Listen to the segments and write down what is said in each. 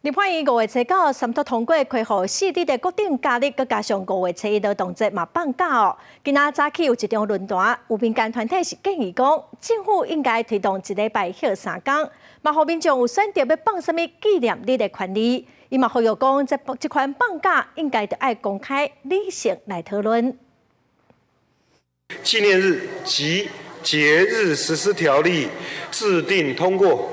立法院5月初九三讀通過恢復4日的國定假日，閣加上5月初一勞動節嘛放假哦。今仔早起有一場論壇，有民間團體是建議講，政府應該推動一禮拜歇三工，嘛予民眾有選擇欲放啥物紀念日的權利。伊嘛呼籲講，這這款放假應該著愛公開理性來討論。紀念日及節日實施條例制定通過。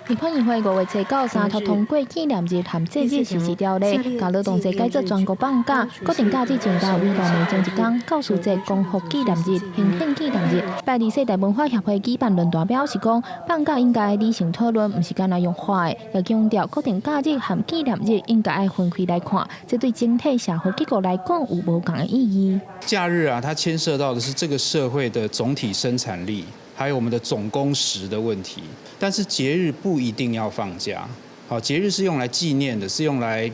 立法院會5月初九三讀通過紀念日和節日實施條例，共勞動節改做全國放假，國定假日增加為大暝將一工，教師節、光復紀念日、行憲紀念日。拜二世代文化協會舉辦論壇表示講，放假應該理性討論，毋是干焦用喊的，也強調國定假日和紀念日應該愛分開來看，這對整體社會結構來講有無仝的意義。假日啊，它牽涉到的是這個社會的總體生產力，還有我們的總工時的問題。但是節日不一定要放假，好，節日是用來紀念的，是用來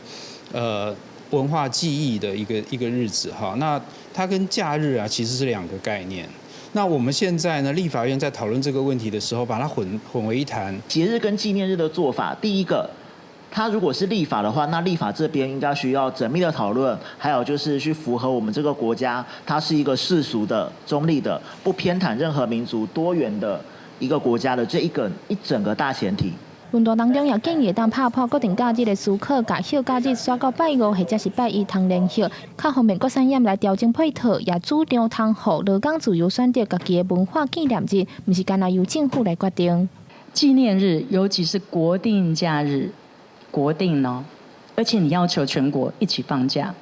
文化記憶的一個一個日子哈。那它跟假日啊其實是兩個概念。那我們現在呢，立法院在討論這個問題的時候，把它混為一談。節日跟紀念日的做法，第一個，它如果是立法的話，那立法這邊應該需要縝密的討論，還有就是去符合我們這個國家，它是一個世俗的、中立的、不偏袒任何民族、多元的一個國家的這一個一整個大前提。論壇當中也建議當拍破國定假日的思考，共休假日徙到拜五或者是拜一通連休，較方便各產業來調整配套，也主張通予勞工自由選擇家己的文化紀念日，毋是干焦由政府來決定。紀念日，尤其是國定假日，國定哦，而且你要求全國一起放假，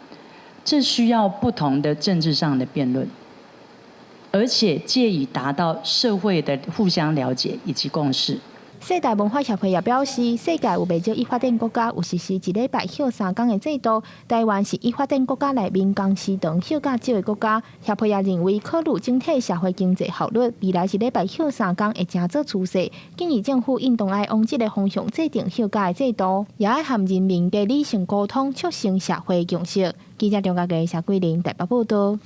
這需要不同的政治上的辯論，而且借以達到社會的互相了解以及共識。世代文化協會也表示，世界有袂少已發展國家有實施一禮拜歇三工的制度，台灣是已發展國家內面工時長休假少的國家。協會也認為，考慮整體社會經濟效率，未來一禮拜歇三工會成做趨勢。建議政府應當愛往這个方向制定休假的制度，也愛和人民加理性溝通，促成社會共識。記者張家傑、謝桂玲台北報道。